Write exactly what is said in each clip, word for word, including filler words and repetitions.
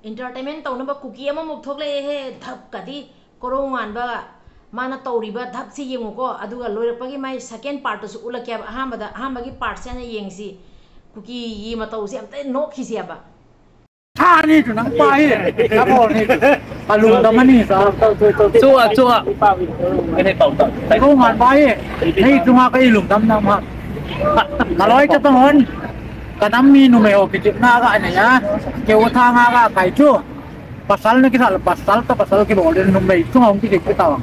Entertainment ꯇꯧꯅꯕ ꯀꯨꯀꯤ ꯑꯃꯃꯨꯛ ꯊꯣꯛꯂꯛꯑꯦꯍꯦ, ꯙꯞꯀꯗꯤ꯫ ꯀꯣꯔꯧꯉꯥꯟꯕ ꯃꯥꯅ ꯇꯧꯔꯤꯕ ꯙꯞꯁꯤ ꯌꯦꯡꯉꯨꯀꯣ, ꯑꯗꯨꯒ ꯂꯣꯏꯔꯛꯄꯒꯤ ꯃꯥꯏ second partꯇꯨꯁꯨ ꯎꯠꯂꯛꯀꯦꯕ꯫ ꯑꯍꯥꯟꯕꯗ, ꯑꯍꯥꯟꯕꯒꯤ partꯁꯦ ꯍꯥꯟꯅ ꯌꯦꯡꯁꯤ, ꯀꯨꯀꯤꯒꯤ ꯃꯇꯧꯁꯦ ꯑꯝꯇ ꯅꯣꯛꯈꯤꯁꯦꯕ꯫ ꯊꯥꯅꯤꯗꯨ ꯅꯪ ꯄꯥꯏꯌꯦ꯫ ꯊꯥꯕꯣꯅꯤ꯫ ꯑꯂꯨ ꯇꯝꯃꯅꯤ꯫ ꯆꯣꯛꯑ, ꯆꯣꯛꯑ꯫ ꯀꯣꯔꯧꯉꯥꯟꯕ ꯍꯥꯏꯌꯦ꯫ ꯅꯩ ꯇꯨꯉꯥ ꯀꯩ ꯂꯨꯝꯗꯝꯅ ꯑꯃ꯫ ꯀꯂꯣꯏ ꯆꯠꯄ ꯍꯣꯟ꯫ ꯀꯅꯝꯃꯤ ꯅꯨꯃꯦ ꯍꯣ ꯀꯤꯆꯤꯞ ꯅꯥꯒ ꯑꯅꯦ ꯌꯥ꯫ ꯀꯦꯋꯣ ꯊꯥ ꯉꯥꯒ ꯀꯥꯏꯆꯨ꯫ ꯄꯁꯜꯅ ꯀꯤꯁꯥꯜ, ꯄꯁꯜ ꯇ ꯄꯁꯜ ꯀꯤ ꯕꯣꯜꯗꯦ ꯅꯨꯃꯦ ꯆꯨꯉꯥ ꯍꯣꯡ ꯀꯤꯆꯤꯞ ꯀꯤ ꯇꯥꯋꯥ꯫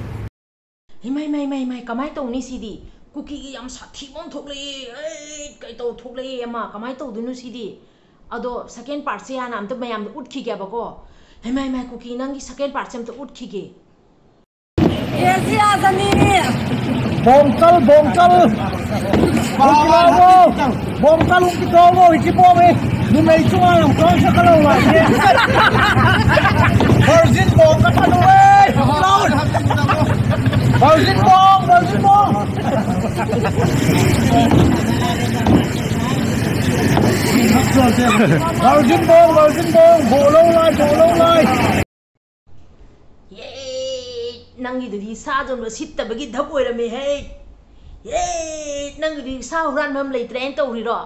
ꯍꯩꯃꯥꯏ, ꯃꯥꯏ, ꯃꯥꯏ, ꯃꯥꯏ, ꯀꯃꯥꯏ ꯇꯧꯅꯤ ꯁꯤꯗꯤ? ꯀꯨꯀꯤꯒꯤ ꯌꯥꯝ ꯁꯥꯊꯤꯕ ꯑꯃ ꯊꯣꯛꯂꯛꯑꯦ꯫ ꯑꯩ, ꯀꯩꯇꯧ ꯊꯣꯛꯂꯛꯑꯦ ꯑꯃ? ꯀꯃꯥꯏ ꯇꯧꯗꯣꯏꯅꯣ ꯁꯤꯗꯤ? ꯑꯗꯣ second partꯁꯦ ꯍꯥꯟꯅ ꯑꯝꯇ ꯃꯌꯥꯝꯗ ꯎꯠꯈꯤꯒꯦꯕꯀꯣ꯫ ꯍꯩꯃꯥꯏ, ꯃꯥꯏ, ꯀꯨꯀꯤ, ꯅꯪꯒꯤ second partꯁꯦ ꯑꯝꯇ ꯎꯠꯈꯤꯒꯦ꯫ ꯑꯦ, ꯁꯤ ꯑꯥ ꯆꯅꯤ꯫ ꯕꯣꯡꯀꯜ, ꯕꯣꯡꯀꯜ꯫ ꯕꯣꯡꯀꯜ ꯂꯥꯎꯕ꯫ ꯕꯣꯡꯀꯜ ꯎꯝ ꯀꯤꯇꯣꯕ ꯍꯧꯖꯤꯛ ꯄꯣꯝꯃꯦ꯫ ꯅꯨꯃꯩ ꯆꯨꯉꯥ ꯌꯥꯝ ꯀꯥꯎ ꯁꯛꯀꯠꯂꯧ ꯂꯥꯛꯑꯦ꯫ Virgin ꯕꯣꯡ ꯀꯠꯄ ꯅꯨꯃꯩ꯫ Virgin ꯕꯣꯡ, virgin ꯕꯣꯡ꯫ Virgin ꯕꯣꯡ, virgin ꯕꯣꯡ꯫ ꯕꯣꯂꯧ ꯂꯥꯏ, ꯕꯣꯂꯧ ꯂꯥꯏ꯫ ꯌꯦ, ꯅꯪꯒꯤꯗꯨꯗꯤ ꯁꯥ ꯌꯣꯟꯕ ꯁꯤꯠꯇꯕꯒꯤ ꯙꯞ ꯑꯣꯏꯔꯝꯃꯦꯍꯦ꯫ ꯌꯦ, ꯅꯪꯒꯤꯗꯨꯗꯤ ꯁꯥ ꯍꯨꯔꯥꯟꯕ ꯑꯃ ꯂꯩꯇ꯭ꯔꯦꯅ ꯇꯧꯔꯤꯔꯣ?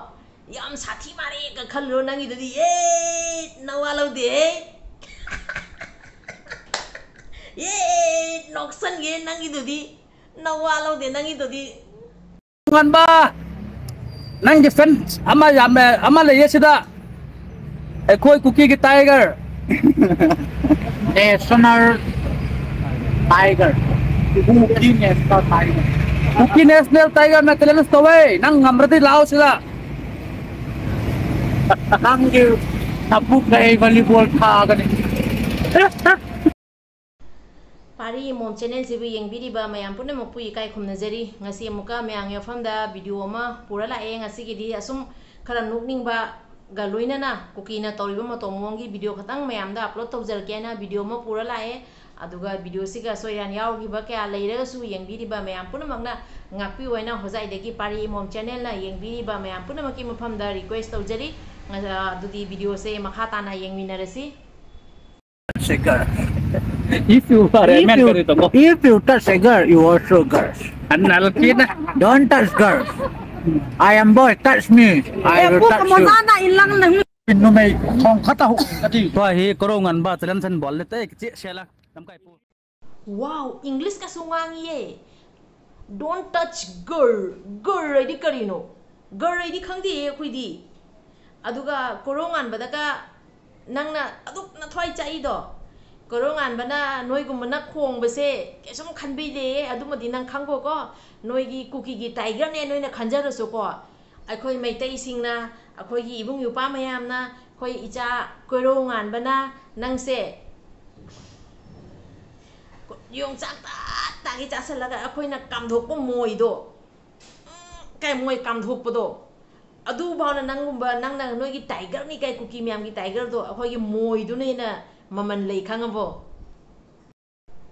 ꯌꯥꯝ ꯁꯥꯊꯤ ꯃꯥꯜꯂꯦꯒ ꯈꯜꯂꯨꯔꯣ ꯅꯪꯒꯤꯗꯨꯗꯤ꯫ ꯌꯦ, ꯅꯋꯥ ꯂꯧꯗꯦꯍꯦ꯫ ꯌꯦ, ꯅꯣꯛꯁꯟꯒꯦ ꯅꯪꯒꯤꯗꯨꯗꯤ꯫ ꯅꯋꯥ ꯂꯧꯗꯦ ꯅꯪꯒꯤꯗꯨꯗꯤ꯫ ꯇꯣꯉꯥꯟꯕ, ꯅꯪꯒꯤ fan ꯑꯃ ꯌꯥꯝꯃꯦ, ꯑꯃ ꯂꯩꯌꯦ ꯁꯤꯗ꯫ ꯑꯩꯈꯣꯏ ꯀꯨꯀꯤꯒꯤ tiger꯫ National tiger꯫ ꯀꯨꯀꯤ national tiger꯫ ꯀꯨꯀꯤ national tigerꯅ challenge ꯇꯧꯋꯦ꯫ ꯅꯪ ꯉꯝꯗ꯭ꯔꯗꯤ ꯂꯥꯛꯑꯣ ꯁꯤꯗ꯫ ꯅꯪꯒꯤ ꯅꯕꯨꯛ ꯀꯩ volleyball ꯊꯥꯒꯅꯤ꯫ ꯄꯥꯔꯤ ꯏꯃꯣꯝ channelꯁꯤꯕꯨ ꯌꯦꯡꯕꯤꯔꯤꯕ ꯃꯌꯥꯝ ꯄꯨꯝꯅꯃꯛꯄꯨ ꯏꯀꯥꯏ ꯈꯨꯝꯅꯖꯔꯤ꯫ ꯉꯁꯤ ꯑꯃꯨꯛꯀ ꯃꯌꯥꯝꯒꯤ ꯃꯐꯝꯗ video ꯑꯃ ꯄꯨꯔ ꯂꯥꯛꯑꯦ꯫ ꯉꯁꯤꯒꯤꯗꯤ ꯑꯁꯨꯝ ꯈꯔ ꯅꯣꯛꯅꯤꯡꯕꯒ ꯂꯣꯏꯅꯅ ꯀꯨꯀꯤꯅ ꯇꯧꯔꯤꯕ ꯃꯇꯧ ꯃꯑꯣꯡꯒꯤ video ꯈꯇꯪ ꯃꯌꯥꯝꯗ upload ꯇꯧꯖꯔꯛꯀꯦ ꯍꯥꯏꯅ video ꯑꯃ ꯄꯨꯔ ꯂꯥꯛꯑꯦ꯫ ꯑꯗꯨꯒ videoꯁꯤꯒ ꯁꯣꯏ ꯍꯦꯟ ꯌꯥꯎꯈꯤꯕ ꯀꯌꯥ ꯂꯩꯔꯒꯁꯨ ꯌꯦꯡꯕꯤꯔꯤꯕ ꯃꯌꯥꯝ ꯄꯨꯝꯅꯃꯛꯅ ꯉꯥꯛꯄꯤꯌꯨ ꯍꯥꯏꯅ ꯍꯣꯖꯥꯏꯗꯒꯤ ꯄꯥꯔꯤ ꯏꯃꯣꯝ channelꯅ ꯌꯦꯡꯕꯤꯔꯤꯕ ꯃꯌꯥꯝ ꯄꯨꯝꯅꯃꯛꯀꯤ ꯃꯐꯝꯗ request ꯇꯧꯖꯔꯤ꯫ ꯉ-, ꯑꯗꯨꯗꯤ videoꯁꯦ ꯃꯈꯥ ꯇꯥꯅ ꯌꯦꯡꯃꯤꯟꯅꯔꯁꯤ꯫ Sugar. If you are a If man, you, kari to ko. If you touch a girl, you also girl. Anal kina. Don't touch girls. I am boy, touch me. I Eh, will pu touch kamo you. na na ilang na. Numei, kong kata ho, kati. Tua hi korong an ba chalam san bol le te kichi shela. Namkai pu. Wow, English kasu ngangiye. Don't touch girl. Girl ꯍꯥꯏꯗꯤ ꯀꯔꯤꯅꯣ? Girl ꯍꯥꯏꯗꯤ ꯈꯪꯗꯦꯌꯦ ꯑꯩꯈꯣꯏꯗꯤ꯫ ꯑꯗꯨꯒ ꯀꯣꯔꯧꯉꯥꯟꯕꯗꯒ ꯅꯪꯅ ꯑꯗꯨꯛ ꯅꯊ꯭ꯋꯥꯏ ꯆꯥꯛꯏꯗꯣ꯫ ꯀꯣꯔꯧꯉꯥꯟꯕꯅ ꯅꯣꯏꯒꯨꯝꯕꯅ ꯈꯣꯡꯕꯁꯦ ꯀꯩꯁꯨꯝ ꯈꯟꯕꯤꯗꯦꯌꯦ꯫ ꯑꯗꯨꯃꯗꯤ ꯅꯪ ꯈꯪꯒꯣꯀꯣ꯫ ꯅꯣꯏꯒꯤ ꯀꯨꯀꯤꯒꯤ tigerꯅꯦ ꯅꯣꯏꯅ ꯈꯟꯖꯔꯁꯨꯀꯣ꯫ ꯑꯩꯈꯣꯏ ꯃꯩꯇꯩꯁꯤꯡꯅ, ꯑꯩꯈꯣꯏꯒꯤ ꯏꯕꯨꯡ ꯏꯄ꯭ꯋꯥ ꯃꯌꯥꯝꯅ, ꯑꯩꯈꯣꯏ ꯏꯆꯥ ꯀꯣꯔꯧꯉꯥꯟꯕꯅ ꯅꯪꯁꯦ ꯌꯣꯡꯆꯥꯛ ꯇꯥ ꯇꯥꯒꯤ ꯆꯥꯁꯤꯜꯂꯒ ꯑꯩꯈꯣꯏꯅ ꯀꯥꯝꯊꯣꯛꯄ ꯃꯣꯏꯗꯣ, ꯎꯝ, ꯀꯩ ꯃꯣꯏ ꯀꯥꯝꯊꯣꯛꯄꯗꯣ, ꯑꯗꯨꯐꯥꯎꯅ ꯅꯪꯒꯨꯝꯕ, ꯅꯪꯅ ꯅꯣꯏꯒꯤ tigerꯅꯤ ꯀꯥꯏ ꯀꯨꯀꯤ ꯃꯌꯥꯝꯒꯤ tigerꯗꯣ ꯑꯩꯈꯣꯏꯒꯤ ꯃꯣꯏꯗꯨꯅ ꯍꯦꯟꯅ ꯃꯃꯜ ꯂꯩ, ꯈꯪꯉꯕꯣ?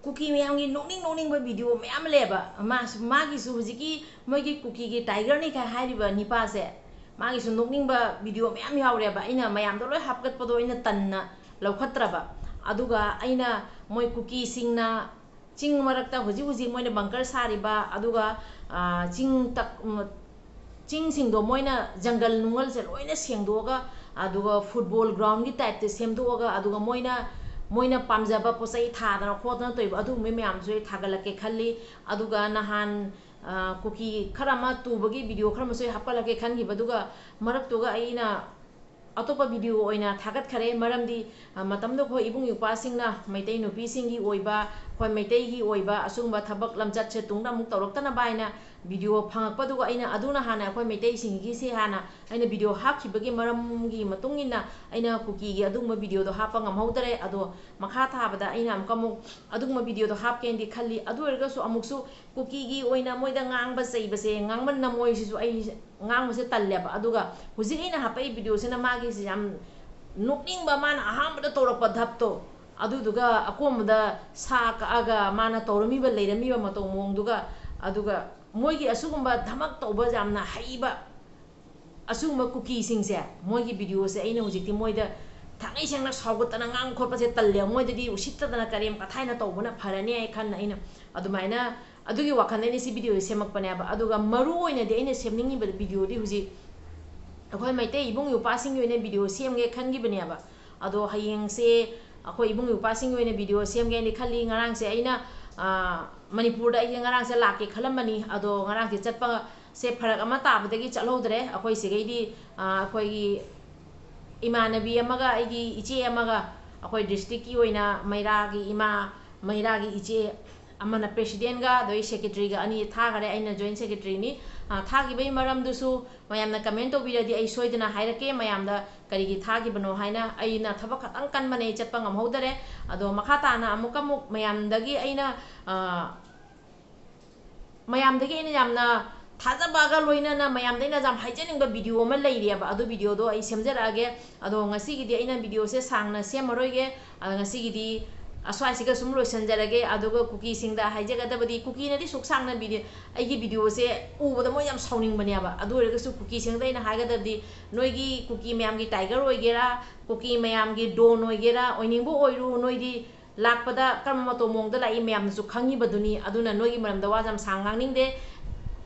ꯀꯨꯀꯤ ꯃꯌꯥꯝꯒꯤ ꯅꯣꯛꯅꯤꯡ ꯅꯣꯛꯅꯤꯡꯕ video ꯃꯌꯥꯝ ꯂꯩꯌꯦꯕ꯫ ꯃꯥꯁꯨ, ꯃꯥꯒꯤꯁꯨ ꯍꯧꯖꯤꯛꯀꯤ ꯃꯣꯏꯒꯤ ꯀꯨꯀꯤꯒꯤ tigerꯅꯤ ꯀꯥꯏ ꯍꯥꯏꯔꯤꯕ ꯅꯤꯄꯥꯁꯦ, ꯃꯥꯒꯤꯁꯨ ꯅꯣꯛꯅꯤꯡꯕ video ꯃꯌꯥꯝ ꯌꯥꯎꯔꯦꯕ꯫ ꯑꯩꯅ ꯃꯌꯥꯝꯗꯣ ꯂꯣꯏ ꯍꯥꯞꯀꯠꯄꯗꯣ ꯑꯩꯅ ꯇꯟꯅ ꯂꯧꯈꯠꯇ꯭ꯔꯕ꯫ ꯑꯗꯨꯒ ꯑꯩꯅ ꯃꯣꯏ ꯀꯨꯀꯤꯁꯤꯡꯅ ꯆꯤꯡ ꯃꯔꯛꯇ ꯍꯧꯖꯤꯛ ꯍꯧꯖꯤꯛ ꯃꯣꯏꯅ bunker ꯁꯥꯔꯤꯕ, ꯑꯗꯨꯒ, ꯑ, ꯆꯤꯡ ꯇꯛ-, ꯎꯝ, ꯆꯤꯡꯁꯤꯡꯗꯣ ꯃꯣꯏꯅ ꯖꯪꯒꯜ ꯅꯨꯡꯒꯜꯁꯦ ꯂꯣꯏꯅ ꯁꯦꯡꯗꯣꯛꯑꯒ, ꯑꯗꯨꯒ football groundꯒꯤ typeꯇ ꯁꯦꯝꯗꯣꯛꯑꯒ, ꯑꯗꯨꯒ ꯃꯣꯏꯅ, ꯃꯣꯏꯅ ꯄꯥꯝꯖꯕ ꯄꯣꯠ ꯆꯩ ꯊꯥꯗꯅ ꯈꯣꯠꯇꯅ ꯇꯧꯔꯤꯕ ꯑꯗꯨꯒꯨꯝꯕ ꯃꯌꯥꯝꯁꯨ ꯑꯩ ꯊꯥꯒꯠꯂꯛꯀꯦ ꯈꯜꯂꯤ꯫ ꯑꯗꯨꯒ ꯅꯍꯥꯟ, ꯑ, ꯀꯨꯀꯤ ꯈꯔ ꯑꯃ ꯇꯨꯕꯒꯤ video ꯈꯔ ꯑꯃꯁꯨ ꯑꯩ ꯍꯥꯞꯀꯠꯂꯛꯀꯦ ꯈꯟꯈꯤꯕ꯫ ꯑꯗꯨꯒ ꯃꯔꯛꯇꯨꯒ ꯑꯩꯅ ꯑꯇꯣꯞꯄ video ꯑꯣꯏꯅ ꯊꯥꯒꯠꯈꯔꯦ꯫ ꯃꯔꯝꯗꯤ, ꯑ, ꯃꯇꯝꯗꯨꯗ ꯑꯩꯈꯣꯏ ꯏꯕꯨꯡ ꯏꯄ꯭ꯋꯥꯁꯤꯡꯅ ꯃꯩꯇꯩ ꯅꯨꯄꯤꯁꯤꯡꯒꯤ ꯑꯣꯏꯕ, ꯑꯩꯈꯣꯏ ꯃꯩꯇꯩꯒꯤ ꯑꯣꯏꯕ ꯑꯁꯤꯒꯨꯝꯕ ꯊꯕꯛ ꯂꯝꯆꯠꯁꯦ ꯇꯨꯡꯗ ꯑꯃꯨꯛ ꯇꯧꯔꯛꯇꯅꯕ ꯍꯥꯏꯅ video ꯐꯪꯉꯛꯄꯗꯨꯒ ꯑꯩꯅ ꯑꯗꯨꯅ ꯍꯥꯟꯅ ꯑꯩꯈꯣꯏ ꯃꯩꯇꯩꯁꯤꯡꯒꯤꯁꯦ ꯍꯥꯟꯅ ꯑꯩꯅ video ꯍꯥꯞꯈꯤꯕꯒꯤ ꯃꯔꯝꯒꯤ ꯃꯇꯨꯡ ꯏꯟꯅ ꯑꯩꯅ ꯀꯨꯀꯤꯒꯤ ꯑꯗꯨꯒꯨꯝꯕ videoꯗꯣ ꯍꯥꯞꯄ ꯉꯝꯍꯧꯗꯔꯦ꯫ ꯑꯗꯣ ꯃꯈꯥ ꯊꯥꯕꯗ ꯑꯩꯅ ꯑꯃꯨꯛꯀ ꯑꯃꯨꯛ ꯑꯗꯨꯒꯨꯝꯕ videoꯗꯣ ꯍꯥꯞꯀꯦꯅꯗꯤ ꯈꯜꯂꯤ꯫ ꯑꯗꯨ ꯑꯣꯏꯔꯒꯁꯨ ꯑꯃꯨꯛꯁꯨ ꯀꯨꯀꯤꯒꯤ ꯑꯣꯏꯅ ꯃꯣꯏꯗ ꯉꯥꯡꯕ ꯆꯩꯕꯁꯦ, ꯉꯥꯡꯃꯟꯅ ꯃꯣꯏꯁꯤꯁꯨ ꯑꯩ ꯉꯥꯡꯕꯁꯦ ꯇꯜꯂꯦꯕ꯫ ꯑꯗꯨꯒ ꯍꯧꯖꯤꯛ ꯑꯩꯅ ꯍꯥꯞꯄꯛꯏ videoꯁꯤꯅ ꯃꯥꯒꯤꯁꯤ ꯌꯥꯝ ꯅꯣꯛꯅꯤꯡꯕ, ꯃꯥꯅ ꯑꯍꯥꯟꯕꯗ ꯇꯧꯔꯛꯄ ꯙꯞꯇꯣ, ꯑꯗꯨꯗꯨꯒ ꯑꯀꯣꯟꯕꯗ ꯁꯥ ꯀꯛꯑꯒ ꯃꯥꯅ ꯇꯧꯔꯝꯃꯤꯕ, ꯂꯩꯔꯝꯃꯤꯕ ꯃꯇꯧ ꯃꯑꯣꯡꯗꯨꯒ, ꯑꯗꯨꯒ ꯃꯣꯏꯒꯤ ꯑꯁꯤꯒꯨꯝꯕ ꯙꯃꯛ ꯇꯧꯕ ꯌꯥꯝꯅ ꯍꯩꯕ ꯑꯁꯤꯒꯨꯝꯕ ꯀꯨꯀꯤꯁꯤꯡꯁꯦ, ꯃꯣꯏꯒꯤ videoꯁꯦ ꯑꯩꯅ ꯍꯧꯖꯤꯛꯇꯤ ꯃꯣꯏꯗ ꯊꯥꯡꯉꯩ ꯁꯦꯡꯅ ꯁꯥꯎꯒꯠꯇꯅ ꯉꯥꯡ ꯈꯣꯠꯄꯁꯦ ꯇꯜꯂꯦ꯫ ꯃꯣꯏꯗꯗꯤ ꯎꯁꯤꯠꯇꯗꯅ ꯀꯔꯦꯝ ꯀꯊꯥꯏꯅ ꯇꯧꯕꯅ ꯐꯔꯅꯤ ꯍꯥꯏ ꯈꯟꯅ ꯑꯩꯅ ꯑꯗꯨꯃꯥꯏꯅ, ꯑꯗꯨꯒꯤ ꯋꯥꯈꯜꯗ ꯑꯩꯅ ꯁꯤ ꯚꯤꯗꯤꯑꯣꯁꯦ ꯁꯦꯝꯃꯛꯄꯅꯦꯕ꯫ ꯑꯗꯨꯒ ꯃꯔꯨ ꯑꯣꯏꯅꯗꯤ ꯑꯩꯅ ꯁꯦꯝꯅꯤꯡꯉꯤꯕ ꯚꯤꯗꯤꯑꯣꯗꯤ ꯍꯧꯖꯤꯛ ꯑꯩꯈꯣꯏ ꯃꯩꯇꯩ ꯏꯕꯨꯡ ꯏꯄ꯭ꯋꯥꯁꯤꯡꯒꯤ ꯑꯣꯏꯅ ꯚꯤꯗꯤꯑꯣ ꯁꯦꯝꯒꯦ ꯈꯟꯈꯤꯕꯅꯦꯕ꯫ ꯑꯗꯣ ꯍꯌꯦꯡꯁꯦ ꯑꯩꯈꯣꯏ ꯏꯕꯨꯡ ꯏꯄ꯭ꯋꯥꯁꯤꯡꯒꯤ ꯑꯣꯏꯅ ꯚꯤꯗꯤꯑꯣ ꯁꯦꯝꯒꯦꯅ ꯈꯜꯂꯤ꯫ ꯉꯔꯥꯡꯁꯦ ꯑꯩꯅ, ꯑꯥ, ꯃꯅꯤꯄꯨꯔꯗ ꯑꯩꯁꯦ ꯉꯔꯥꯡꯁꯦ ꯂꯥꯛꯀꯦ ꯈꯜꯂꯝꯕꯅꯤ꯫ ꯑꯗꯣ ꯉꯔꯥꯡꯁꯦ ꯆꯠꯄꯁꯦ ꯐꯔꯛ ꯑꯃ ꯇꯥꯕꯗꯒꯤ ꯆꯠꯍꯧꯗ꯭ꯔꯦ꯫ ꯑꯩꯈꯣꯏ ꯁꯤꯒꯩꯗꯤ, ꯑꯥ, ꯑꯩꯈꯣꯏꯒꯤ ꯏꯃꯥꯟꯅꯕꯤ ꯑꯃꯒ ꯑꯩꯒꯤ ꯏꯆꯦ ꯑꯃꯒ ꯑꯩꯈꯣꯏ ꯗꯤꯁꯇ꯭ꯔꯤꯛꯀꯤ ꯑꯣꯏꯅ ꯃꯩꯔꯥꯒꯤ ꯏꯃꯥ, ꯃꯩꯔꯥꯒꯤ ꯏꯆꯦ ꯑꯃꯅ ꯄ꯭ꯔꯦꯁꯤꯗꯦꯟꯒ ꯑꯗꯩ ꯁꯦꯀ꯭ꯔꯦꯇꯔꯤꯒ ꯑꯅꯤ ꯊꯥꯈꯔꯦ꯫ ꯑꯩꯅ ꯖꯣꯏꯟ ꯁꯦꯀ꯭ꯔꯦꯇꯔꯤꯅꯤ꯫ ꯑꯥ, ꯊꯥꯈꯤꯕꯒꯤ ꯃꯔꯝꯗꯨꯁꯨ ꯃꯌꯥꯝꯅ ꯀꯃꯦꯟ ꯇꯧꯕꯤꯔꯗꯤ ꯑꯩ ꯁꯣꯏꯗꯅ ꯍꯥꯏꯔꯛꯀꯦ ꯃꯌꯥꯝꯗ ꯀꯔꯤꯒꯤ ꯊꯥꯈꯤꯕꯅꯣ ꯍꯥꯏꯅ꯫ ꯑꯩꯅ ꯊꯕꯛ ꯈꯛꯇꯪ ꯀꯟꯕꯅꯦ, ꯑꯩ ꯆꯠꯄ ꯉꯝꯍꯧꯗꯔꯦ꯫ ꯑꯗꯣ ꯃꯈꯥ ꯇꯥꯅ ꯑꯃꯨꯛꯀ ꯑꯃꯨꯛ ꯃꯌꯥꯝꯗꯒꯤ ꯑꯩꯅ, ꯑꯥ, ꯃꯌꯥꯝꯗꯒꯤ ꯑꯩꯅ ꯌꯥꯝꯅ ꯊꯥꯖꯕꯒ ꯂꯣꯏꯅꯅ ꯃꯌꯥꯝꯗ ꯑꯩꯅ ꯌꯥꯝ ꯍꯥꯏꯖꯅꯤꯡꯕ ꯚꯤꯗꯤꯑꯣ ꯑꯃ ꯂꯩꯔꯤꯑꯕ꯫ ꯑꯗꯨ ꯚꯤꯗꯤꯑꯣꯗꯣ ꯑꯩ ꯁꯦꯝꯖꯔꯛꯑꯒꯦ꯫ ꯑꯗꯣ ꯉꯁꯤꯒꯤꯗꯤ ꯑꯩꯅ ꯚꯤꯗꯤꯑꯣꯁꯦ ꯁꯥꯡꯅ ꯁꯦꯝꯃꯔꯣꯏꯒꯦ꯫ ꯑꯗ ꯉꯁꯤꯒꯤꯗꯤ ꯑꯁ꯭ꯋꯥꯏꯁꯤꯒ ꯁꯨꯝ ꯂꯣꯏꯁꯤꯟꯖꯔꯒꯦ꯫ ꯑꯗꯨꯒ ꯀꯨꯀꯤꯁꯤꯡꯗ ꯍꯥꯏꯖꯒꯗꯕꯗꯤ, ꯀꯨꯀꯤꯅꯗꯤ ꯁꯨꯛ ꯁꯥꯡꯅ ꯚꯤꯗꯤꯑꯣ, ꯑꯩꯒꯤ ꯚꯤꯗꯤꯑꯣꯁꯦ ꯎꯕꯗ ꯃꯣꯏ ꯌꯥꯝ ꯁꯥꯎꯅꯤꯡꯕꯅꯦꯕ꯫ ꯑꯗꯨ ꯑꯣꯏꯔꯒꯁꯨ ꯀꯨꯀꯤꯁꯤꯡꯗ ꯑꯩꯅ ꯍꯥꯏꯒꯗꯕꯗꯤ, ꯅꯣꯏꯒꯤ ꯀꯨꯀꯤ ꯃꯌꯥꯝꯒꯤ ꯇꯥꯏꯒꯔ ꯑꯣꯏꯒꯦꯔꯥ, ꯀꯨꯀꯤ ꯃꯌꯥꯝꯒꯤ ꯗꯣꯟ ꯑꯣꯏꯒꯦꯔꯥ, ꯑꯣꯏꯅꯤꯡꯕ ꯑꯣꯏꯔꯨ, ꯅꯣꯏꯗꯤ ꯂꯥꯛꯄꯗ ꯀꯔꯝꯕ ꯃꯇꯧ ꯃꯑꯣꯡꯗ ꯂꯥꯛꯏ ꯃꯌꯥꯝꯅꯁꯨ ꯈꯪꯉꯤꯕꯗꯨꯅꯤ꯫ ꯑꯗꯨꯅ ꯅꯣꯏꯒꯤ ꯃꯔꯝꯗ ꯋꯥ ꯌꯥꯝ ꯁꯥꯡ ꯉꯥꯡꯅꯤꯡꯗꯦ꯫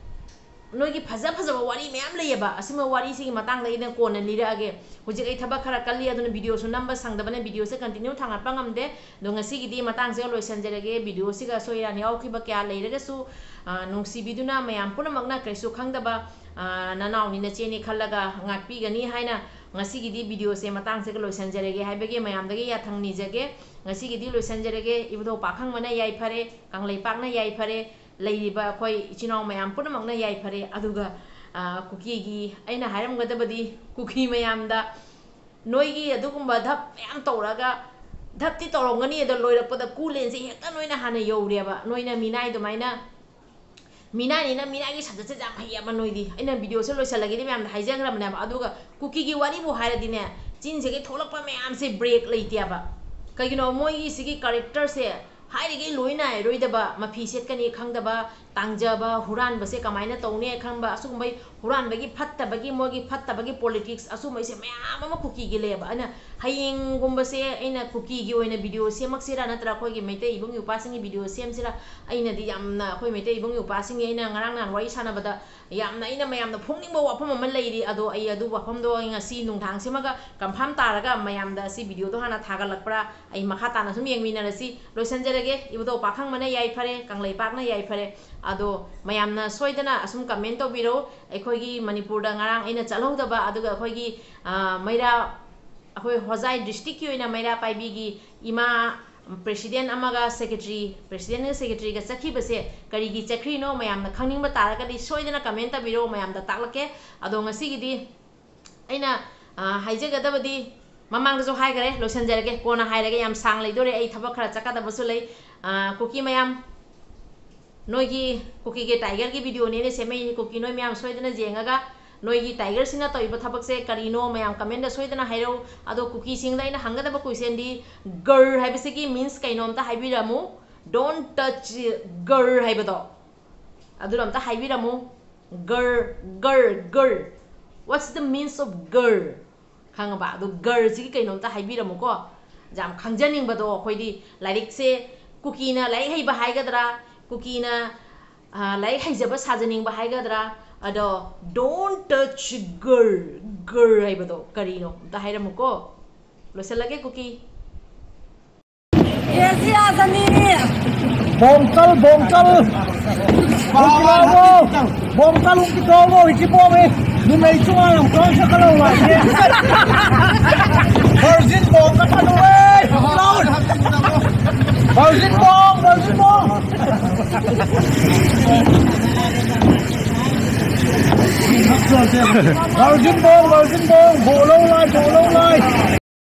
ꯅꯣꯏꯒꯤ ꯐꯖ ꯐꯖꯕ ꯋꯥꯔꯤ ꯃꯌꯥꯝ ꯂꯩꯌꯦꯕ, ꯑꯁꯤꯒꯨꯝꯕ ꯋꯥꯔꯤꯁꯤꯒꯤ ꯃꯇꯥꯡꯗ ꯑꯩꯅ ꯀꯣꯟꯅ ꯂꯤꯔꯛꯑꯒꯦ꯫ ꯍꯧꯖꯤꯛ ꯑꯩ ꯊꯕꯛ ꯈꯔ ꯀꯜꯂꯤ, ꯑꯗꯨꯅ ꯚꯤꯗꯤꯑꯣꯁꯨ ꯅꯝꯕ ꯁꯪꯗꯕꯅ ꯚꯤꯗꯤꯑꯣꯁꯦ ꯀꯟꯇꯤꯅ꯭ꯌꯨ ꯊꯥꯡꯒꯠꯄ ꯉꯝꯗꯦ꯫ ꯑꯗꯣ ꯉꯁꯤꯒꯤꯗꯤ ꯃꯇꯥꯡꯁꯤꯒ ꯂꯣꯏꯁꯤꯟꯖꯔꯒꯦ꯫ ꯚꯤꯗꯤꯑꯣꯁꯤꯒ ꯑꯁꯣꯏ ꯑꯔꯥꯟ ꯌꯥꯎꯈꯤꯕ ꯀꯌꯥ ꯂꯩꯔꯒꯁꯨ, ꯑ, ꯅꯨꯡꯁꯤꯕꯤꯗꯨꯅ ꯃꯌꯥꯝ ꯄꯨꯝꯅꯃꯛꯅ ꯀꯔꯤꯁꯨ ꯈꯪꯗꯕ, ꯑ, ꯅꯅꯥꯎꯅꯤ ꯅꯆꯦꯅꯤ ꯈꯜꯂꯒ ꯉꯥꯛꯄꯤꯒꯅꯤ ꯍꯥꯏꯅ ꯉꯁꯤꯒꯤꯗꯤ ꯚꯤꯗꯤꯑꯣꯁꯦ ꯃꯇꯥꯡꯁꯤꯒ ꯂꯣꯏꯁꯤꯟꯖꯔꯒꯦ ꯍꯥꯏꯕꯒꯤ ꯃꯌꯥꯝꯗꯒꯤ ꯌꯥꯊꯪ ꯅꯤꯖꯒꯦ꯫ ꯉꯁꯤꯒꯤꯗꯤ ꯂꯣꯏꯁꯤꯟꯖꯔꯒꯦ꯫ ꯏꯕꯨꯙꯧ ꯄꯥꯈꯪꯕꯅ ꯌꯥꯏꯐꯔꯦ, ꯀꯪꯂꯩꯄꯥꯛꯅ ꯌꯥꯏꯐꯔꯦ, ꯂꯩꯔꯤꯕ ꯑꯩꯈꯣꯏ ꯏꯆꯤꯟ ꯏꯅꯥꯎ ꯃꯌꯥꯝ ꯄꯨꯝꯅꯃꯛꯅ ꯌꯥꯏꯐꯔꯦ꯫ ꯑꯗꯨꯒ, ꯑ, ꯀꯨꯀꯤꯒꯤ ꯑꯩꯅ ꯍꯥꯏꯔꯝꯒꯗꯕꯗꯤ, ꯀꯨꯀꯤ ꯃꯌꯥꯝꯗ ꯅꯣꯏꯒꯤ ꯑꯗꯨꯒꯨꯝꯕ ꯙꯞ ꯃꯌꯥꯝ ꯇꯧꯔꯒ, ꯙꯞꯇꯤ ꯇꯧꯔꯝꯒꯅꯤ, ꯑꯗꯣ ꯂꯣꯏꯔꯛꯄꯗ ꯀꯨꯂꯦꯟꯁꯦ ꯍꯦꯛꯇ ꯅꯣꯏꯅ ꯍꯥꯟꯅ ꯌꯧꯔꯦꯕ꯫ ꯅꯣꯏꯅ ꯃꯤꯅꯥꯏ ꯑꯗꯨꯃꯥꯏꯅ, ꯃꯤꯅꯥꯏꯅꯤꯅ ꯃꯤꯅꯥꯏꯒꯤ ꯁꯕꯖꯦꯛꯁꯦ ꯌꯥꯝ ꯍꯩꯌꯦꯕ ꯅꯣꯏꯗꯤ꯫ ꯑꯩꯅ ꯚꯤꯗꯤꯑꯣꯁꯦ ꯂꯣꯏꯁꯤꯜꯂꯒꯦꯗꯤ ꯃꯌꯥꯝꯗ ꯍꯥꯏꯖꯈ꯭ꯔꯕꯅꯦꯕ꯫ ꯑꯗꯨꯒ ꯀꯨꯀꯤꯒꯤ ꯋꯥꯔꯤꯕꯨ ꯍꯥꯏꯔꯗꯤꯅꯦ, ꯆꯤꯟꯁꯤꯒꯤ ꯊꯣꯛꯂꯛꯄ ꯃꯌꯥꯝꯁꯦ ꯕ꯭ꯔꯦꯛ ꯂꯩꯇꯦꯕ꯫ ꯀꯩꯒꯤꯅꯣ, ꯃꯣꯏꯒꯤ ꯁꯤꯒꯤ ꯀꯔꯦꯛꯇꯔꯁꯦ ꯍꯥꯏꯔꯤꯈꯩ ꯂꯣꯏ ꯅꯥꯏꯔꯣꯏꯗꯕ, ꯃꯐꯤ ꯁꯦꯠꯀꯅꯤ ꯈꯪꯗꯕ, ꯇꯥꯡꯖꯕ, ꯍꯨꯔꯥꯟꯕꯁꯦ ꯀꯃꯥꯏꯅ ꯇꯧꯅꯤ ꯈꯪꯕ, ꯑꯁꯤꯒꯨꯝꯕꯩ ꯍꯨꯔꯥꯟꯕꯒꯤ ꯐꯠꯇꯕꯒꯤ, ꯃꯣꯏꯒꯤ ꯐꯠꯇꯕꯒꯤ ꯄꯣꯂꯤꯇꯤꯛꯁ ꯑꯁꯨꯝꯕꯩꯁꯦ ꯃꯌꯥꯝ ꯑꯃ ꯀꯨꯀꯤꯒꯤ ꯂꯩꯌꯦꯕ꯫ ꯑꯩꯅ ꯍꯌꯦꯡꯒꯨꯝꯕꯁꯦ ꯑꯩꯅ ꯀꯨꯀꯤꯒꯤ ꯑꯣꯏꯅ ꯚꯤꯗꯤꯑꯣ ꯁꯦꯝꯃꯛꯁꯤꯔꯥ, ꯅꯠꯇ꯭ꯔꯒ ꯑꯩꯈꯣꯏꯒꯤ ꯃꯩꯇꯩ ꯏꯕꯨꯡ ꯏꯄ꯭ꯋꯥꯁꯤꯡꯒꯤ ꯚꯤꯗꯤꯑꯣ ꯁꯦꯝꯁꯤꯔꯥ? ꯑꯩꯅꯗꯤ ꯌꯥꯝꯅ, ꯑꯩꯈꯣꯏ ꯃꯩꯇꯩ ꯏꯕꯨꯡ ꯏꯄ꯭ꯋꯥꯁꯤꯡꯒꯤ ꯑꯩꯅ ꯉꯔꯥꯡ ꯅꯍꯥꯟ ꯋꯥꯔꯤ ꯁꯥꯟꯅꯕꯗ ꯌꯥꯝꯅ ꯑꯩꯅ ꯃꯌꯥꯝꯅ ꯐꯣꯡꯅꯤꯡꯕ ꯋꯥꯐꯝ ꯑꯃ ꯂꯩꯔꯤ, ꯑꯗꯣ ꯑꯩ ꯑꯗꯨ ꯋꯥꯐꯝꯗꯣ ꯑꯩ ꯉꯁꯤ ꯅꯨꯡꯗꯥꯡꯁꯤꯃꯒ ꯀꯟꯐꯥꯔꯝ ꯇꯥꯔꯒ ꯃꯌꯥꯝꯗ ꯑꯁꯤ ꯚꯤꯗꯤꯑꯣꯗꯣ ꯍꯥꯟꯅ ꯊꯥꯒꯠꯂꯛꯄ꯭ꯔꯥ, ꯑꯩ ꯃꯈꯥ ꯇꯥꯅ ꯁꯨꯝ ꯌꯦꯡꯃꯤꯟꯅꯔꯁꯤ꯫ ꯂꯣꯏꯁꯤꯟꯖꯔꯒꯦ꯫ ꯏꯕꯨꯙꯧ ꯄꯥꯈꯪꯕꯅ ꯌꯥꯏꯐꯔꯦ, ꯀꯪꯂꯩꯄꯥꯛꯅ ꯌꯥꯏꯐꯔꯦ꯫ ꯑꯗꯣ ꯃꯌꯥꯝꯅ ꯁꯣꯏꯗꯅ ꯑꯁꯨꯝ ꯀꯃꯦꯟ ꯇꯧꯕꯤꯔꯧ꯫ ꯑꯩꯈꯣꯏꯒꯤ ꯃꯅꯤꯄꯨꯔꯗ ꯉꯔꯥꯡ ꯑꯩꯅ ꯆꯠꯍꯧꯗꯕ, ꯑꯗꯨꯒ ꯑꯩꯈꯣꯏꯒꯤ, ꯑ, ꯃꯩꯔꯥ, ꯑꯩꯈꯣꯏ ꯍꯣꯖꯥꯏ ꯗꯤꯁꯇ꯭ꯔꯤꯛꯀꯤ ꯑꯣꯏꯅ ꯃꯩꯔꯥ ꯄꯥꯏꯕꯤꯒꯤ ꯏꯃꯥ ꯄ꯭ꯔꯦꯁꯤꯗꯦꯟ ꯑꯃꯒ ꯁꯦꯀ꯭ꯔꯦꯇꯔꯤ, ꯄ꯭ꯔꯦꯁꯤꯗꯦꯟꯒ ꯁꯦꯀ꯭ꯔꯦꯇꯔꯤꯒ ꯆꯠꯈꯤꯕꯁꯦ ꯀꯔꯤꯒꯤ ꯆꯠꯈ꯭ꯔꯤꯅꯣ? ꯃꯌꯥꯝꯅ ꯈꯪꯅꯤꯡꯕ ꯇꯥꯔꯒꯗꯤ ꯁꯣꯏꯗꯅ ꯀꯃꯦꯟ ꯇꯧꯕꯤꯔꯛꯑꯣ, ꯃꯌꯥꯝꯗ ꯇꯥꯛꯂꯛꯀꯦ꯫ ꯑꯗꯣ ꯉꯁꯤꯒꯤꯗꯤ ꯑꯩꯅ, ꯑ, ꯍꯥꯏꯖꯒꯗꯕꯗꯤ ꯃꯃꯥꯡꯗꯁꯨ ꯍꯥꯏꯈꯔꯦ, ꯂꯣꯏꯁꯤꯟꯖꯔꯒꯦ, ꯀꯣꯟꯅ ꯍꯥꯏꯔꯒꯦ, ꯌꯥꯝ ꯁꯥꯡ ꯂꯩꯗꯣꯔꯦ, ꯑꯩ ꯊꯕꯛ ꯈꯔ ꯆꯠꯀꯗꯕꯁꯨ ꯂꯩ꯫ ꯑ, ꯀꯨꯀꯤ ꯃꯌꯥꯝ, ꯅꯣꯏꯒꯤ ꯀꯨꯀꯤꯒꯤ ꯇꯥꯏꯒꯔꯒꯤ ꯚꯤꯗꯤꯑꯣꯅꯦ ꯑꯩꯅ ꯁꯦꯝꯃꯛꯏꯁꯦ꯫ ꯀꯨꯀꯤ ꯅꯣꯏ ꯃꯌꯥꯝ ꯁꯣꯏꯗꯅ ꯌꯦꯡꯉꯒ ꯅꯣꯏꯒꯤ ꯇꯥꯏꯒꯔꯁꯤꯡꯅ ꯇꯧꯔꯤꯕ ꯊꯕꯛꯁꯦ ꯀꯔꯤꯅꯣ ꯃꯌꯥꯝ ꯀꯃꯦꯟꯗ ꯁꯣꯏꯗꯅ ꯍꯥꯏꯔꯛꯎ꯫ ꯑꯗꯣ ꯀꯨꯀꯤꯁꯤꯡꯗ ꯑꯩꯅ ꯍꯪꯒꯗꯕ ꯀꯣꯏꯁꯟꯗꯤ, ꯒꯔ ꯍꯥꯏꯕꯁꯤꯒꯤ ꯃꯤꯟꯁ ꯀꯩꯅꯣ ꯑꯝꯇ ꯍꯥꯏꯕꯤꯔꯝꯃꯨ꯫ Don't touch ꯒꯔ ꯍꯥꯏꯕꯗꯣ, ꯑꯗꯨꯗꯣ ꯑꯝꯇ ꯍꯥꯏꯕꯤꯔꯝꯃꯨ꯫ ꯒꯔ, ꯒꯔ, ꯒꯔ, what's the means of ꯒꯔ? ꯈꯪꯉꯕ? ꯑꯗꯣ ꯒꯔꯁꯤꯒꯤ ꯀꯩꯅꯣꯝꯇ ꯍꯥꯏꯕꯤꯔꯝꯃꯨꯀꯣ꯫ ꯌꯥꯝ ꯈꯪꯖꯅꯤꯡꯕꯗꯣ ꯑꯩꯈꯣꯏꯗꯤ꯫ ꯂꯥꯏꯔꯤꯛꯁꯦ, ꯀꯨꯀꯤꯅ ꯂꯥꯏꯔꯤꯛ ꯍꯩꯕ ꯍꯥꯏꯒꯗ꯭ꯔꯥ, ꯀꯨꯀꯤꯅ, ꯑ, ꯂꯥꯏꯔꯤꯛ ꯍꯩꯖꯕ ꯁꯥꯖꯅꯤꯡꯕ ꯍꯥꯏꯒꯗ꯭ꯔꯥ? ꯑꯗꯣ, "Don't touch ꯒꯔ", ꯒꯔ ꯍꯥꯏꯕꯗꯣ ꯀꯔꯤꯅꯣ? ꯑꯝꯇ ꯍꯥꯏꯔꯝꯃꯨꯀꯣ꯫ ꯂꯣꯏꯁꯤꯜꯂꯒꯦ, ꯀꯨꯀꯤ꯫ ꯕꯣꯡꯀꯜ, ꯕꯣꯡꯀꯜ꯫ ꯕꯣꯡꯀꯜ, ꯕꯣꯡꯀꯜ, ꯍꯧꯖꯤꯛꯀꯤ ꯕꯣꯡꯉꯦ꯫ ꯅꯨꯃꯤꯠ ꯆꯨꯉꯥ ꯌꯥꯝ ꯀꯥꯡ ꯁꯛꯀꯠꯂꯧ ꯂꯥꯛꯑꯦ꯫ ꯚꯔꯖꯤꯟ ꯕꯣꯡ ꯀꯠꯀꯅꯨꯍꯦ꯫ ꯚꯔꯖꯤꯟ ꯕꯣꯡ, ꯚꯔꯖꯤꯟ ꯕꯣꯡ꯫ ꯚꯔꯖꯤꯟ ꯕꯣꯡ, ꯚꯔꯖꯤꯟ ꯕꯣꯡ, ꯕꯣꯂꯧ ꯂꯥꯏ, ꯕꯣꯂꯧ ꯂꯥꯏ꯫